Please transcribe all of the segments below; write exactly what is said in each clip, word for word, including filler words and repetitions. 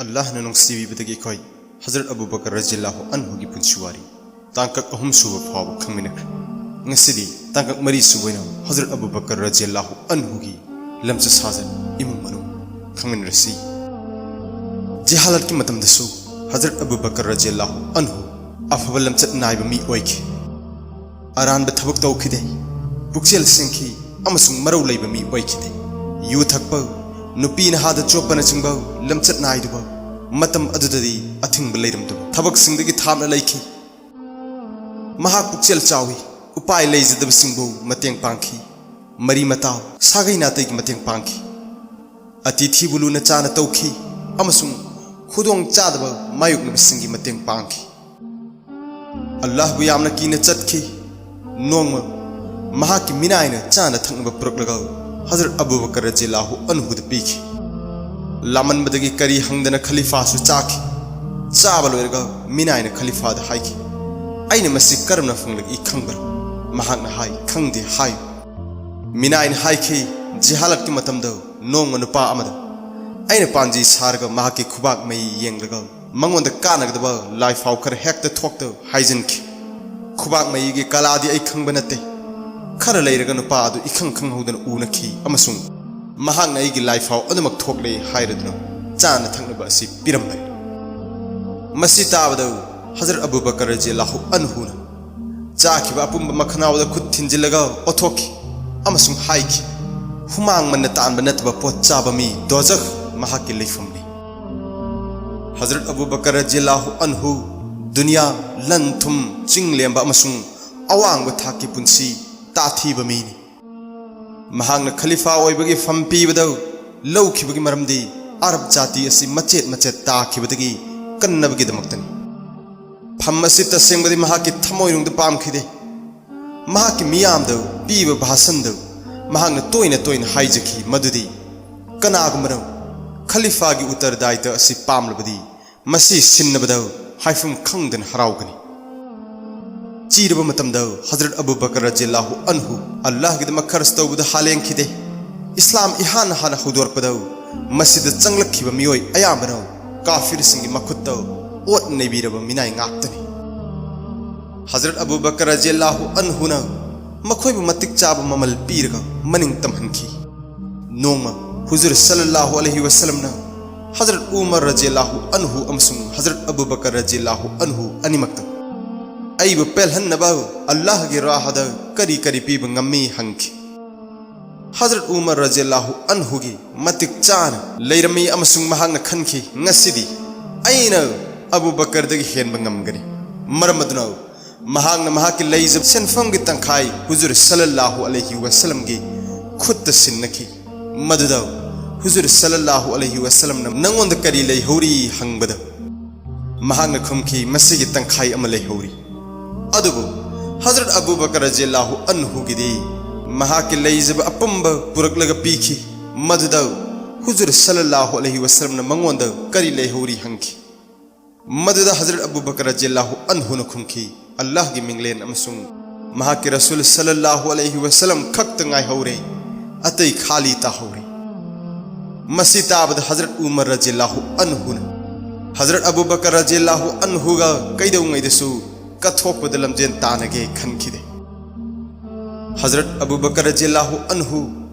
ꯑꯜꯂꯥꯍꯅ ꯅꯨꯡꯁꯤꯕꯤꯕꯗꯒꯤ ꯑꯩꯈꯣꯏ ꯍꯖꯔꯠ ꯑꯕꯨ ꯕꯀꯔ ꯔꯖꯤꯌꯜꯂꯥꯍꯨ ꯑꯟꯍꯨꯒꯤ ꯄꯨꯟꯁꯤ ꯋꯥꯔꯤ ꯇꯥꯡꯀꯛ ꯑꯍꯨꯝ ꯁꯨꯕ ꯐꯥꯎꯕ ꯈꯪꯃꯤꯟꯅꯈ꯭ꯔꯦ꯫ ꯉꯁꯤꯗꯤ ꯇꯥꯡꯀꯛ ꯃꯔꯤ ꯁꯨꯕ ꯑꯣꯏꯅ ꯍꯖꯔꯠ ꯑꯕꯨ ꯕꯀꯔ ꯔꯖꯤꯌꯜꯂꯥꯍꯨ ꯑꯟꯍꯨꯒꯤ ꯂꯝꯆꯠ ꯁꯥꯖꯠ, ꯏꯃꯨꯡ ꯃꯅꯨꯡ ꯈꯪꯃꯤꯟꯅꯔꯁꯤ꯫ ꯖꯤꯍꯥꯂꯠꯀꯤ ꯃꯇꯝꯗꯁꯨ ꯍꯖꯔꯠ ꯑꯕꯨ ꯕꯀꯔ ꯔꯖꯤꯌꯜꯂꯥꯍꯨ ꯑꯟꯍꯨ ꯑꯐꯕ ꯂꯝꯆꯠ ꯅꯥꯏꯕ ꯃꯤ ꯑꯣꯏꯈꯤ꯫ ꯑꯔꯥꯟꯕ ꯊꯕꯛ ꯇꯧꯈꯤꯗꯦ꯫ ꯄꯨꯛꯆꯦꯜ ꯁꯦꯡꯈꯤ ꯑꯃꯁꯨꯡ ꯃꯔꯧ ꯂꯩꯕ ꯃꯤ ꯑꯣꯏꯈꯤꯗꯦ꯫ ꯌꯨ ꯊꯛꯄ, ꯅꯨꯄꯤ ꯅꯍꯥꯗ ꯆꯣꯞꯄꯅꯆꯤꯡꯕ ꯂꯝꯆꯠ ꯅꯥꯏꯗꯕ, ꯃꯇꯝ ꯑꯗꯨꯗꯗꯤ ꯑꯊꯤꯡꯕ ꯂꯩꯔꯝꯗꯕ ꯊꯕꯛꯁꯤꯡꯗꯒꯤ ꯊꯥꯞꯅ ꯂꯩꯈꯤ꯫ ꯃꯍꯥꯛ ꯄꯨꯛꯆꯦꯜ ꯆꯥꯎꯏ, ꯎꯄꯥꯏ ꯂꯩꯖꯗꯕꯁꯤꯡꯕꯨ ꯃꯇꯦꯡ ꯄꯥꯡꯈꯤ꯫ ꯃꯔꯤ ꯃꯇꯥ, ꯁꯥꯒꯩ ꯅꯥꯇꯩꯒꯤ ꯃꯇꯦꯡ ꯄꯥꯡꯈꯤ꯫ ꯑꯇꯤꯊꯤꯕꯨ ꯂꯨꯅ ꯆꯥꯅ ꯇꯧꯈꯤ ꯑꯃꯁꯨꯡ ꯈꯨꯗꯣꯡ ꯆꯥꯗꯕ ꯃꯥꯌꯣꯛꯅꯕꯁꯤꯡꯒꯤ ꯃꯇꯦꯡ ꯄꯥꯡꯈꯤ꯫ ꯑꯜꯂꯥꯍꯕꯨ ꯌꯥꯝꯅ ꯀꯤꯅ ꯆꯠꯈꯤ꯫ ꯅꯣꯡꯃ ꯃꯍꯥꯛꯀꯤ ꯃꯤꯅꯥꯏꯅ ꯆꯥꯅ ꯊꯛꯅꯕ ꯄꯨꯔꯛꯂꯒ ꯍꯖꯔꯠ ꯑꯕꯨ ꯕꯀꯔ ꯔꯖꯤꯌꯜꯂꯥꯍꯨ ꯑꯟꯍꯨꯗ ꯄꯤꯈꯤ꯫ ꯂꯥꯃꯟꯕꯗꯒꯤ ꯀꯔꯤ ꯍꯪꯗꯅ ꯈꯂꯤꯐꯥꯁꯨ ꯆꯥꯈꯤ꯫ ꯆꯥꯕ ꯂꯣꯏꯔꯒ ꯃꯤꯅꯥꯏꯅ ꯈꯂꯤꯐꯥꯗ ꯍꯥꯏꯈꯤ, "ꯑꯩꯅ ꯃꯁꯤ ꯀꯔꯝꯅ ꯐꯪꯂꯛꯏ ꯈꯪꯕ꯭ꯔꯥ?" ꯃꯍꯥꯛꯅ ꯍꯥꯏ, "ꯈꯪꯗꯦ, ꯍꯥꯏꯌꯨ꯫" ꯃꯤꯅꯥꯏꯅ ꯍꯥꯏꯈꯤ, "ꯖꯤꯍꯥꯂꯠꯀꯤ ꯃꯇꯝꯗ ꯅꯣꯡꯃ ꯅꯨꯄꯥ ꯑꯃꯗ ꯑꯩꯅ ꯄꯥꯟꯖꯤ ꯁꯥꯔꯒ ꯃꯍꯥꯛꯀꯤ ꯈꯨꯕꯥꯛ ꯃꯩ ꯌꯦꯡꯂꯒ ꯃꯉꯣꯟꯗ ꯀꯥꯟꯅꯒꯗꯕ ꯂꯥꯏꯐꯥꯎ ꯈꯔ ꯍꯦꯛꯇ ꯊꯣꯛꯇ ꯍꯥꯏꯖꯤꯟꯈꯤ꯫ ꯈꯨꯕꯥꯛ ꯃꯩꯒꯤ ꯀꯂꯥꯗꯤ ꯑꯩ ꯈꯪꯕ ꯅꯠꯇꯦ꯫ ꯈꯔ ꯂꯩꯔꯒ ꯅꯨꯄꯥ ꯑꯗꯨ ꯏꯈꯪ ꯈꯪꯍꯧꯗꯅ ꯎꯅꯈꯤ ꯑꯃꯁꯨꯡ ꯃꯍꯥꯛꯅ ꯑꯩꯒꯤ ꯂꯥꯏꯐꯥꯎ ꯑꯗꯨꯃꯛ ꯊꯣꯛꯂꯦ ꯍꯥꯏꯔꯗꯨꯅ ꯆꯥꯅ ꯊꯛꯅꯕ ꯑꯁꯤ ꯄꯤꯔꯝꯕꯅꯤ꯫" ꯃꯁꯤ ꯇꯥꯕꯗ ꯍꯖꯔꯠ ꯑꯕꯨ ꯕꯀꯔ ꯔꯖꯤꯌꯜꯂꯥꯍꯨ ꯑꯟꯍꯨꯅ ꯆꯥꯈꯤꯕ ꯑꯄꯨꯝꯕ ꯃꯈꯅꯥꯎꯗ ꯈꯨꯠ ꯊꯤꯟꯖꯤꯜꯂꯒ ꯑꯣꯊꯣꯛꯈꯤ ꯑꯃꯁꯨꯡ ꯍꯥꯏꯈꯤ, "ꯍꯨꯃꯥꯡ ꯃꯟꯅ ꯇꯥꯟꯕ ꯅꯠꯇꯕ ꯄꯣꯠ ꯆꯥꯕ ꯃꯤ ꯗꯣꯖꯈ ꯃꯍꯥꯛꯀꯤ ꯂꯩꯐꯝꯅꯤ꯫" ꯍꯖꯔꯠ ꯑꯕꯨ ꯕꯀꯔ ꯔꯖꯤꯌꯜꯂꯥꯍꯨ ꯑꯟꯍꯨ ꯗꯨꯅꯤꯌꯥ, ꯂꯟ ꯊꯨꯝ, ꯆꯤꯡ ꯂꯦꯝꯕ ꯑꯃꯁꯨꯡ ꯑꯋꯥꯡꯕ ꯊꯥꯛꯀꯤ ꯄꯨꯟꯁꯤ ꯇꯥꯊꯤꯕ ꯃꯤꯅꯤ꯫ ꯃꯍꯥꯛꯅ ꯈꯂꯤꯐꯥ ꯑꯣꯏꯕꯒꯤ ꯐꯝ ꯄꯤꯕꯗ ꯂꯧꯈꯤꯕꯒꯤ ꯃꯔꯝꯗꯤ ꯑꯔꯕ ꯖꯥꯇꯤ ꯑꯁꯤ ꯃꯆꯦꯠ ꯃꯆꯦꯠ ꯇꯥꯈꯤꯕꯗꯒꯤ ꯀꯟꯅꯕꯒꯤꯗꯃꯛꯇꯅꯤ꯫ ꯐꯝ ꯑꯁꯤ ꯇꯁꯦꯡꯕꯗꯤ ꯃꯍꯥꯛꯀꯤ ꯊꯃꯣꯏꯅꯨꯡꯗ ꯄꯥꯝꯈꯤꯗꯦ꯫ ꯃꯍꯥꯛꯀꯤ ꯃꯤꯌꯥꯝꯗ ꯄꯤꯕ ꯚꯥꯁꯟꯗ ꯃꯍꯥꯛꯅ ꯇꯣꯏꯅ ꯇꯣꯏꯅ ꯍꯥꯏꯖꯈꯤ ꯃꯗꯨꯗꯤ, "ꯀꯅꯥꯒꯨꯝꯕꯅ ꯈꯂꯤꯐꯥꯒꯤ ꯎꯠꯇꯔꯗꯥꯏꯇ ꯑꯁꯤ ꯄꯥꯝꯂꯕꯗꯤ ꯃꯁꯤ ꯁꯤꯟꯅꯕꯗ ꯍꯥꯏꯐꯝ ꯈꯪꯗꯅ ꯍꯔꯥꯎꯒꯅꯤ꯫" ꯆꯤꯔꯕ ꯃꯇꯝꯗ ꯍꯖꯔꯠ ꯑꯕꯨ ꯕꯀꯔ ꯔꯖꯤꯌꯜꯂꯥꯍꯨ ꯑꯟꯍꯨ ꯑꯜꯂꯥꯍꯒꯤꯗꯃꯛ ꯈꯔꯆ ꯇꯧꯕꯗ ꯍꯥꯂꯦꯡꯈꯤꯗꯦ꯫ ꯏꯁꯂꯥꯝ ꯏꯍꯥꯟ ꯍꯥꯟꯅ ꯍꯧꯗꯣꯔꯛꯄꯗ ꯃꯁꯤꯗ ꯆꯪꯂꯛꯈꯤꯕ ꯃꯤꯑꯣꯏ ꯑꯌꯥꯝꯕꯅ ꯀꯥꯐꯤꯔꯁꯤꯡꯒꯤ ꯃꯈꯨꯠꯇ ꯑꯣꯠ ꯅꯩꯕꯤꯔꯕ ꯃꯤꯅꯥꯏ ꯉꯥꯛꯇꯅꯤ꯫ ꯍꯖꯔꯠ ꯑꯕꯨ ꯕꯀꯔ ꯔꯖꯤꯌꯜꯂꯥꯍꯨ ꯑꯟꯍꯨꯅ ꯃꯈꯣꯏꯕꯨ ꯃꯇꯤꯛ ꯆꯥꯕ ꯃꯃꯜ ꯄꯤꯔꯒ ꯃꯅꯤꯡ ꯇꯝꯍꯟꯈꯤ꯫ ꯅꯣꯡꯃ ꯍꯨꯖꯨꯔ ꯁꯜꯂꯜꯂꯥꯍꯨ ꯑꯂꯩꯍꯤ ꯋꯁꯜꯂꯝꯅ ꯍꯖꯔꯠ ꯎꯃꯔ ꯔꯖꯤꯌꯜꯂꯥꯍꯨ ꯑꯟꯍꯨ ꯑꯃꯁꯨꯡ ꯍꯖꯔꯠ ꯑꯕꯨ ꯕꯀꯔ ꯔꯖꯤꯌꯜꯂꯥꯍꯨ ꯑꯟꯍꯨ ꯑꯅꯤꯃꯛꯇ "ꯑꯩꯕꯨ ꯄꯦꯜꯍꯟꯅꯕ ꯑꯜꯂꯥꯍꯒꯤ ꯔꯥꯍꯗ ꯀꯔꯤ ꯀꯔꯤ ꯄꯤꯕ ꯉꯝꯃꯤ?" ꯍꯪꯈꯤ꯫ ꯍꯖꯔꯠ ꯎꯃꯔ ꯔꯖꯤꯌꯜꯂꯥꯍꯨ ꯑꯟꯍꯨꯒꯤ ꯃꯇꯤꯛ ꯆꯥꯅ ꯂꯩꯔꯝꯃꯤ ꯑꯃꯁꯨꯡ ꯃꯍꯥꯛꯅ ꯈꯟꯈꯤ, "ꯉꯁꯤꯗꯤ ꯑꯩꯅ ꯑꯕꯨ ꯕꯀꯔꯗꯒꯤ ꯍꯦꯟꯕ ꯉꯝꯒꯅꯤ"꯫ ꯃꯔꯝ ꯑꯗꯨꯅ ꯃꯍꯥꯛꯅ ꯃꯍꯥꯛꯀꯤ ꯂꯩꯖꯕ ꯁꯦꯟꯐꯝꯒꯤ ꯇꯪꯈꯥꯏ ꯍꯨꯖꯨꯔ ꯁꯜꯂꯜꯂꯥꯍꯨ ꯑꯂꯩꯍꯤ ꯋꯁꯜꯂꯝꯒꯤ ꯈꯨꯠꯇ ꯁꯤꯟꯅꯈꯤ꯫ ꯃꯗꯨꯗ ꯍꯨꯖꯨꯔ ꯁꯜꯂꯜꯂꯥꯍꯨ ꯑꯂꯩꯍꯤ ꯋꯁꯜꯂꯝꯅ "ꯅꯉꯣꯟꯗ ꯀꯔꯤ ꯂꯩꯍꯧꯔꯤ?" ꯍꯪꯕꯗ ꯃꯍꯥꯛꯅ ꯈꯨꯝꯈꯤ, "ꯃꯁꯤꯒꯤ ꯇꯪꯈꯥꯏ ꯑꯃ ꯂꯩꯍꯧꯔꯤ"꯫ ꯑꯗꯨꯕꯨ ꯍꯖꯔꯠ ꯑꯕꯨ ꯕꯀꯔ ꯔꯖꯤꯌꯜꯂꯥꯍꯨ ꯑꯟꯍꯨꯒꯤꯗꯤ ꯃꯍꯥꯛꯀꯤ ꯂꯩꯖꯕ ꯑꯄꯨꯝꯕ ꯄꯨꯔꯛꯂꯒ ꯄꯤꯈꯤ꯫ ꯃꯗꯨꯗ ꯍꯨꯖꯨꯔ ꯁꯜꯂꯜꯂꯥꯍꯨ ꯑꯂꯩꯍꯤ ꯋꯁꯜꯂꯝꯅ ꯃꯉꯣꯟꯗ "ꯀꯔꯤ ꯂꯩꯍꯧꯔꯤ?" ꯍꯪꯈꯤ꯫ ꯃꯗꯨꯗ ꯍꯖꯔꯠ ꯑꯕꯨ ꯕꯀꯔ ꯔꯖꯤꯌꯜꯂꯥꯍꯨ ꯑꯟꯍꯨꯅ ꯈꯨꯝꯈꯤ, "ꯑꯜꯂꯥꯍꯒꯤ ꯃꯤꯡꯂꯦꯟ ꯑꯃꯁꯨꯡ ꯃꯍꯥꯛꯀꯤ ꯔꯁꯨꯜ ꯁꯜꯂꯜꯂꯥꯍꯨ ꯑꯂꯩꯍꯤ ꯋꯁꯜꯂꯝ ꯈꯛꯇ ꯉꯥꯏꯍꯧꯔꯦ, ꯑꯇꯩ ꯈꯥꯂꯤ ꯇꯥꯍꯧꯔꯦ"꯫ ꯃꯁꯤ ꯇꯥꯕꯗ ꯍꯖꯔꯠ ꯎꯃꯔ ꯔꯖꯤꯌꯜꯂꯥꯍꯨ ꯑꯟꯍꯨꯅ ꯍꯖꯔꯠ ꯑꯕꯨ ꯕꯀꯔ ꯔꯖꯤꯌꯜꯂꯥꯍꯨ ꯑꯟꯍꯨꯒ ꯀꯩꯗꯧꯉꯩꯗꯁꯨ ꯀꯠꯊꯣꯛꯄꯗ ꯂꯝꯖꯦꯟ ꯇꯥꯟꯅꯒꯦ ꯈꯟꯈꯤꯗꯦ꯫ ꯍꯖꯔꯠ ꯑꯕꯨ ꯕꯀꯔ ꯔꯖꯤꯌꯜꯂꯥꯍꯨ ꯑꯟꯍꯨ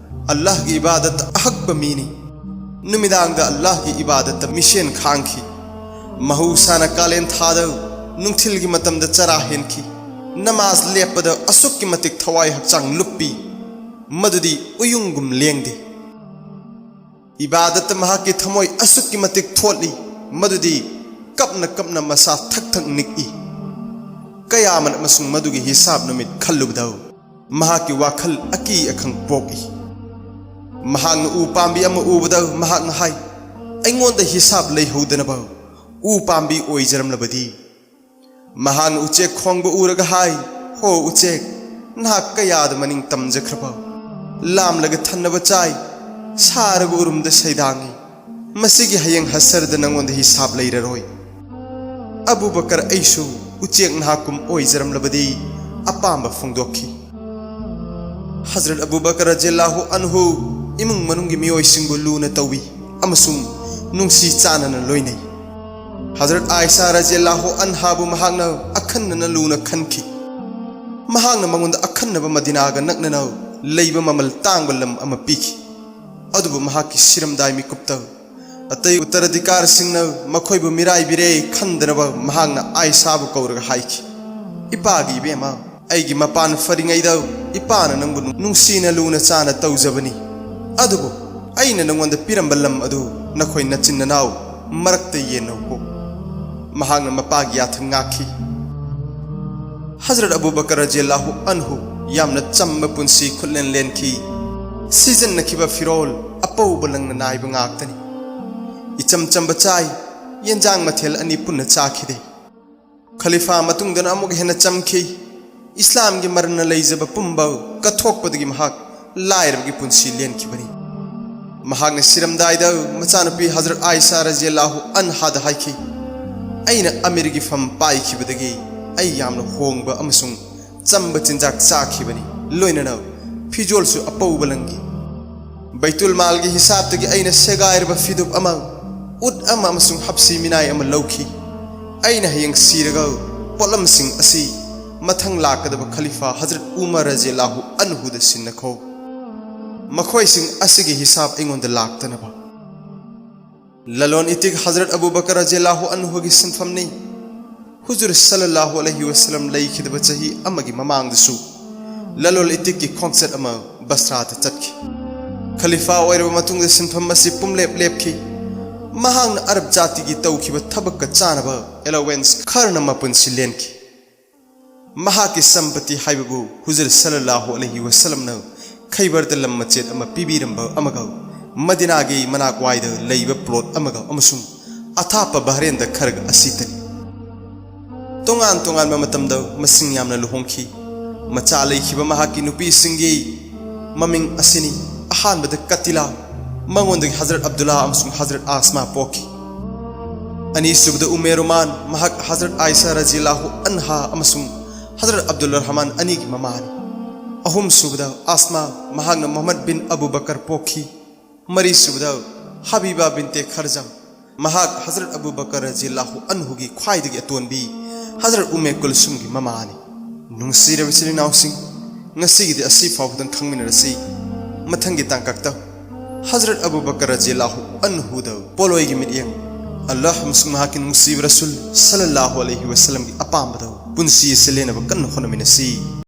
ꯑꯜꯂꯥꯍꯒꯤ ꯏꯕꯥꯗꯠꯇ ꯑꯍꯛꯄ ꯃꯤꯅꯤ꯫ ꯅꯨꯃꯤꯗꯥꯡꯗ ꯑꯜꯂꯥꯍꯒꯤ ꯏꯕꯥꯗꯠꯇ ꯃꯤꯁꯦꯟ ꯈꯥꯡꯈꯤ꯫ ꯃꯍꯧꯁꯥꯅ ꯀꯥꯂꯦꯟ ꯊꯥꯗ ꯅꯨꯡꯊꯤꯜꯒꯤ ꯃꯇꯝꯗ ꯆꯔꯥ ꯍꯦꯟꯈꯤ꯫ ꯅꯃꯥꯖ ꯂꯦꯞꯄꯗ ꯑꯁꯨꯛꯀꯤ ꯃꯇꯤꯛ ꯊꯋꯥꯏ ꯍꯛꯆꯥꯡ ꯂꯨꯞꯄꯤ, ꯃꯗꯨꯗꯤ ꯎꯌꯨꯡꯒꯨꯝ ꯂꯦꯡꯗꯦ꯫ ꯏꯕꯥꯗꯠꯇ ꯃꯍꯥꯛꯀꯤ ꯊꯃꯣꯏ ꯑꯁꯨꯛꯀꯤ ꯃꯇꯤꯛ ꯊꯣꯠꯂꯤ, ꯃꯗꯨꯗꯤ ꯀꯞꯅ ꯀꯞꯅ ꯃꯁꯥ ꯊꯛ ꯊꯛ ꯅꯤꯛꯏ꯫ ꯀꯌꯥꯃꯠ ꯑꯃꯁꯨꯡ ꯃꯗꯨꯒꯤ ꯍꯤꯁꯥꯕ ꯅꯨꯃꯤꯠ ꯈꯜꯂꯨꯕꯗ ꯃꯍꯥꯛꯀꯤ ꯋꯥꯈꯜ ꯑꯀꯤ ꯑꯈꯪ ꯄꯣꯛꯏ꯫ ꯃꯍꯥꯛꯅ ꯎ ꯄꯥꯝꯕꯤ ꯑꯃ ꯎꯕꯗ ꯃꯍꯥꯛꯅ ꯍꯥꯏ, "ꯑꯩꯉꯣꯟꯗ ꯍꯤꯁꯥꯕ ꯂꯩꯍꯧꯗꯅꯕ ꯎ ꯄꯥꯝꯕꯤ ꯑꯣꯏꯖꯔꯝꯂꯕꯗꯤ"꯫ ꯃꯍꯥꯛꯅ ꯎꯆꯦꯛ ꯈꯣꯡꯕ ꯎꯔꯒ ꯍꯥꯏ, "ꯍꯣ ꯎꯆꯦꯛ, ꯅꯍꯥꯛ ꯀꯌꯥꯗ ꯃꯅꯤꯡ ꯇꯝꯖꯈ꯭ꯔꯕ! ꯂꯥꯝꯂꯒ ꯊꯟꯅꯕ ꯆꯥꯏ, ꯁꯥꯔꯒ ꯎꯔꯨꯝꯗ ꯁꯩꯗꯥꯡꯏ꯫ ꯃꯁꯤꯒꯤ ꯍꯌꯦꯡ ꯍꯁꯔꯗ ꯅꯉꯣꯟꯗ ꯍꯤꯁꯥꯕ ꯂꯩꯔꯔꯣꯏ"꯫ ꯑꯕꯨ ꯕꯀꯔ ꯑꯩꯁꯨ ꯎꯆꯦꯛ ꯅꯍꯥꯛꯀꯨꯝ ꯑꯣꯏꯖꯔꯝꯂꯕꯗꯤ ꯑꯄꯥꯝꯕ ꯐꯣꯡꯗꯣꯛꯈꯤ꯫ ꯍꯖꯔꯠ ꯑꯕꯨ ꯕꯀꯔ ꯔꯖꯤꯌꯜꯂꯥꯍꯨ ꯑꯟꯍꯨ ꯏꯃꯨꯡ ꯃꯅꯨꯡꯒꯤ ꯃꯤꯑꯣꯏꯁꯤꯡꯕꯨ ꯂꯨꯅ ꯇꯧꯏ ꯑꯃꯁꯨꯡ ꯅꯨꯡꯁꯤ ꯆꯥꯟꯅꯅ ꯂꯣꯏꯅꯩ꯫ ꯍꯖꯔꯠ ꯑꯥꯏꯁꯥ ꯔꯖꯤꯌꯜꯂꯥꯍꯨ ꯑꯟꯍꯥꯕꯨ ꯃꯍꯥꯛꯅ ꯑꯈꯟꯅꯅ ꯂꯨꯅ ꯈꯟꯈꯤ꯫ ꯃꯍꯥꯛꯅ ꯃꯉꯣꯟꯗ ꯑꯈꯟꯅꯕ ꯃꯗꯤꯅꯥꯒ ꯅꯛꯅꯅ ꯂꯩꯕ ꯃꯃꯜ ꯇꯥꯡꯕ ꯂꯝ ꯑꯃ ꯄꯤꯈꯤ꯫ ꯑꯗꯨꯕꯨ ꯃꯍꯥꯛꯀꯤ ꯁꯤꯔꯝꯗꯥꯏ ꯃꯤꯀꯨꯞꯇ ꯑꯇꯩ ꯎꯠꯇꯔꯥꯙꯤꯀꯥꯔꯁꯤꯡꯅ ꯃꯈꯣꯏꯕꯨ ꯃꯤꯔꯥꯏꯕꯤꯔꯦ ꯈꯟꯗꯅꯕ ꯃꯍꯥꯛꯅ ꯑꯥꯏꯁꯥꯕꯨ ꯀꯧꯔꯒ ꯍꯥꯏꯈꯤ, "ꯏꯄꯥꯒꯤ ꯏꯕꯦꯝꯃ, ꯑꯩꯒꯤ ꯃꯄꯥꯟ ꯐꯔꯤꯉꯩꯗ ꯏꯄꯥꯅ ꯅꯪꯕꯨ ꯅꯨꯡꯁꯤꯅ ꯂꯨꯅ ꯆꯥꯅ ꯇꯧꯖꯕꯅꯤ꯫ ꯑꯗꯨꯕꯨ ꯑꯩꯅ ꯅꯪꯉꯣꯟꯗ ꯄꯤꯔꯝꯕ ꯂꯝ ꯑꯗꯨ ꯅꯈꯣꯏ ꯅꯆꯤꯟ ꯅꯅꯥꯎ ꯃꯔꯛꯇ ꯌꯦꯟꯅꯧꯀꯣ꯫" ꯃꯍꯥꯛꯅ ꯃꯄꯥꯒꯤ ꯌꯥꯊꯪ ꯉꯥꯛꯈꯤ꯫ ꯍꯖꯔꯠ ꯑꯕꯨ ꯕꯀꯔ ꯔꯖꯤꯌꯜꯂꯥꯍꯨ ꯑꯟꯍꯨ ꯌꯥꯝꯅ ꯆꯝꯕ ꯄꯨꯟꯁꯤ ꯈꯨꯠꯂꯦꯟ ꯂꯦꯟꯈꯤ꯫ ꯁꯤꯖꯤꯟꯅꯈꯤꯕ ꯐꯤꯔꯣꯜ ꯑꯄꯧꯕ ꯂꯪꯅ ꯅꯥꯏꯕ ꯉꯥꯛꯇꯅꯤ꯫ ꯏꯆꯝ ꯆꯝꯕ ꯆꯥꯏ, ꯌꯦꯟꯖꯥꯡ ꯃꯊꯦꯜ ꯑꯅꯤ ꯄꯨꯟꯅ ꯆꯥꯈꯤꯗꯦ꯫ ꯈꯂꯤꯐꯥ ꯃꯇꯨꯡꯗꯅ ꯑꯃꯨꯛ ꯍꯦꯟꯅ ꯆꯝꯈꯤ꯫ ꯏꯁꯂꯥꯝꯒꯤ ꯃꯔꯟꯅ ꯂꯩꯖꯕ ꯄꯨꯝꯕ ꯀꯠꯊꯣꯛꯄꯗꯒꯤ ꯃꯍꯥꯛ ꯂꯥꯏꯔꯕꯒꯤ ꯄꯨꯟꯁꯤ ꯂꯦꯟꯈꯤꯕꯅꯤ꯫ ꯃꯍꯥꯛꯅ ꯁꯤꯔꯝꯗꯥꯏꯗ ꯃꯆꯥꯅꯨꯄꯤ ꯍꯖꯔꯠ ꯑꯥꯏꯁꯥ ꯔꯖꯤꯌꯜꯂꯥꯍꯨ ꯑꯟꯍꯥꯗ ꯍꯥꯏꯈꯤ, "ꯑꯩꯅ ꯑꯃꯤꯔꯒꯤ ꯐꯝ ꯄꯥꯏꯈꯤꯕꯗꯒꯤ ꯑꯩ ꯌꯥꯝꯅ ꯍꯣꯡꯕ ꯑꯃꯁꯨꯡ ꯆꯝꯕ ꯆꯤꯟꯖꯥꯛ ꯆꯥꯈꯤꯕꯅꯤ, ꯂꯣꯏꯅꯅ ꯐꯤꯖꯣꯜꯁꯨ ꯑꯄꯧꯕ ꯂꯪꯈꯤ꯫ ꯕꯩꯇꯨꯜ ꯃꯥꯜꯒꯤ ꯍꯤꯁꯥꯕꯇꯒꯤ ꯑꯩꯅ ꯁꯦꯒꯥꯏꯔꯕ ꯐꯤꯗꯨꯞ ꯑꯃ, ꯎꯠ ꯑꯃ ꯑꯃꯁꯨꯡ ꯍꯞꯁꯤ ꯃꯤꯅꯥꯏ ꯑꯃ ꯂꯧꯈꯤ꯫ ꯑꯩꯅ ꯍꯌꯦꯡ ꯁꯤꯔꯒ ꯄꯣꯠꯂꯝꯁꯤꯡ ꯑꯁꯤ ꯃꯊꯪ ꯂꯥꯛꯀꯗꯕ ꯈꯂꯤꯐꯥ ꯍꯖꯔꯠ ꯎꯃꯔ ꯔꯖꯤꯌꯜꯂꯥꯍꯨ ꯑꯟꯍꯨꯗ ꯁꯤꯟꯅꯈꯣ꯫ ꯃꯈꯣꯏꯁꯤꯡ ꯑꯁꯤꯒꯤ ꯍꯤꯁꯥꯕ ꯑꯩꯉꯣꯟꯗ ꯂꯥꯛꯇꯅꯕ꯫" ꯂꯂꯣꯟ ꯏꯇꯤꯛ ꯍꯖꯔꯠ ꯑꯕꯨ ꯕꯀꯔ ꯔꯖꯤꯌꯜꯂꯥꯍꯨ ꯑꯟꯍꯨꯒꯤ ꯁꯤꯟꯐꯝꯅꯤ꯫ ꯍꯨꯖꯨꯔ ꯁꯜꯂꯜꯂꯥꯍꯨ ꯑꯂꯩꯍꯤ ꯋꯁꯜꯂꯝ ꯂꯩꯈꯤꯗꯕ ꯆꯍꯤ ꯑꯃꯒꯤ ꯃꯃꯥꯡꯗꯁꯨ ꯂꯂꯣꯟ ꯏꯇꯤꯛꯀꯤ ꯈꯣꯡꯆꯠ ꯑꯃ ꯕꯁ꯭ꯔꯥꯗ ꯆꯠꯈꯤ꯫ ꯈꯂꯤꯐꯥ ꯑꯣꯏꯔꯕ ꯃꯇꯨꯡꯗ ꯁꯤꯟꯐꯝ ꯑꯁꯤ ꯄꯨꯝꯂꯦꯞ ꯂꯦꯞꯈꯤ꯫ ꯃꯍꯥꯛꯅ ꯑꯔꯕ ꯖꯥꯇꯤꯒꯤ ꯇꯧꯈꯤꯕ ꯊꯕꯛꯀ ꯆꯥꯅꯕ ꯑꯦꯂꯣꯋꯦꯟꯁ ꯈꯔꯅ ꯃꯄꯨꯟꯁꯤ ꯂꯦꯟꯈꯤ꯫ ꯃꯍꯥꯛꯀꯤ ꯁꯝꯄꯇꯤ ꯍꯥꯏꯕꯕꯨ ꯍꯨꯖꯨꯔ ꯁꯜꯂꯜꯂꯥꯍꯨ ꯑꯂꯩꯍꯤ ꯋꯁꯜꯂꯝꯅ ꯈꯩꯕꯔꯗ ꯂꯝ ꯃꯆꯦꯠ ꯑꯃ ꯄꯤꯕꯤꯔꯝꯕ ꯑꯃꯒ ꯃꯗꯤꯅꯥꯒꯤ ꯃꯅꯥꯛꯋꯥꯏꯗ ꯂꯩꯕ ꯄ꯭ꯂꯣꯠ ꯑꯃꯒ ꯑꯃꯁꯨꯡ ꯑꯊꯥꯞꯄ ꯕꯍꯔꯦꯟꯗ ꯈꯔꯒ ꯑꯁꯤꯇꯅꯤ꯫ ꯇꯣꯉꯥꯟ ꯇꯣꯉꯥꯟꯕ ꯃꯇꯝꯗ ꯃꯁꯤꯡ ꯌꯥꯝꯅ ꯂꯨꯍꯣꯡꯈꯤ꯫ ꯃꯆꯥ ꯂꯩꯈꯤꯕ ꯃꯍꯥꯛꯀꯤ ꯅꯨꯄꯤꯁꯤꯡꯒꯤ ꯃꯃꯤꯡ ꯑꯁꯤꯅꯤ꯫ ꯑꯍꯥꯟꯕꯗ ꯀꯇꯤꯂꯥ, ꯃꯉꯣꯟꯗꯒꯤ ꯍꯖꯔꯠ ꯑꯕꯗꯨꯜꯂꯥ ꯑꯃꯁꯨꯡ ꯍꯖꯔꯠ ꯑꯥꯁꯃꯥ ꯄꯣꯛꯈꯤ꯫ ꯑꯅꯤꯁꯨꯕꯗ ꯎꯝꯃꯦ ꯔꯨꯃꯥꯟ, ꯃꯍꯥꯛ ꯍꯖꯔꯠ ꯑꯥꯏꯁꯥ ꯔꯖꯤꯌꯜꯂꯥꯍꯨ ꯑꯟꯍꯥ ꯑꯃꯁꯨꯡ ꯍꯖꯔꯠ ꯑꯕꯗꯨꯜ ꯔꯍꯃꯥꯟ ꯑꯅꯤꯒꯤ ꯃꯃꯥꯅꯤ꯫ ꯑꯍꯨꯝꯁꯨꯕꯗ ꯑꯥꯁꯃꯥ, ꯃꯍꯥꯛꯅ ꯃꯨꯍꯝꯃꯗ ꯕꯤꯟ ꯑꯕꯨ ꯕꯀꯔ ꯄꯣꯛꯈꯤ꯫ ꯃꯔꯤꯁꯨꯕꯗ ꯍꯕꯤꯕꯥ ꯕꯤꯟꯇꯦ ꯈꯔꯖꯥ, ꯃꯍꯥꯛ ꯍꯖꯔꯠ ꯑꯕꯨ ꯕꯀꯔ ꯔꯖꯤꯌꯜꯂꯥꯍꯨ ꯑꯟꯍꯨꯒꯤ ꯈ꯭ꯋꯥꯏꯗꯒꯤ ꯑꯇꯣꯟꯕꯤ ꯍꯖꯔꯠ ꯎꯝꯃꯦ ꯀꯨꯜꯁꯨꯝꯒꯤ ꯃꯃꯥꯅꯤ꯫ ꯅꯨꯡꯁꯤꯔꯕ ꯏꯆꯤꯜ ꯏꯅꯥꯎꯁꯤꯡ, ꯉꯁꯤꯒꯤꯗꯤ ꯑꯁꯤ ꯐꯥꯎꯕꯗꯪ ꯈꯪꯃꯤꯟꯅꯔꯁꯤ꯫ ꯃꯊꯪꯒꯤ ꯇꯥꯡꯀꯛꯇ ꯍꯖꯔꯠ ꯑꯕꯨ ꯕꯀꯔ ꯔꯖꯤꯌꯜꯂꯥꯍꯨ ꯑꯟꯍꯨꯗ ꯄꯣꯠꯂꯣꯏꯒꯤ ꯃꯤꯠꯌꯦꯡ, ꯑꯜꯂꯥꯍ ꯑꯃꯁꯨꯡ ꯃꯍꯥꯛꯀꯤ ꯅꯨꯡꯁꯤꯕ ꯔꯁꯨꯜ ꯁꯜꯂꯜꯂꯥꯍꯨ ꯑꯂꯩꯍꯤ ꯋꯁꯜꯂꯝꯒꯤ ꯑꯄꯥꯝꯕꯗ ꯄꯨꯟꯁꯤ ꯑꯁꯤ ꯂꯦꯟꯅꯕ ꯀꯟꯅ ꯍꯣꯠꯅꯃꯤꯟꯅꯁꯤ꯫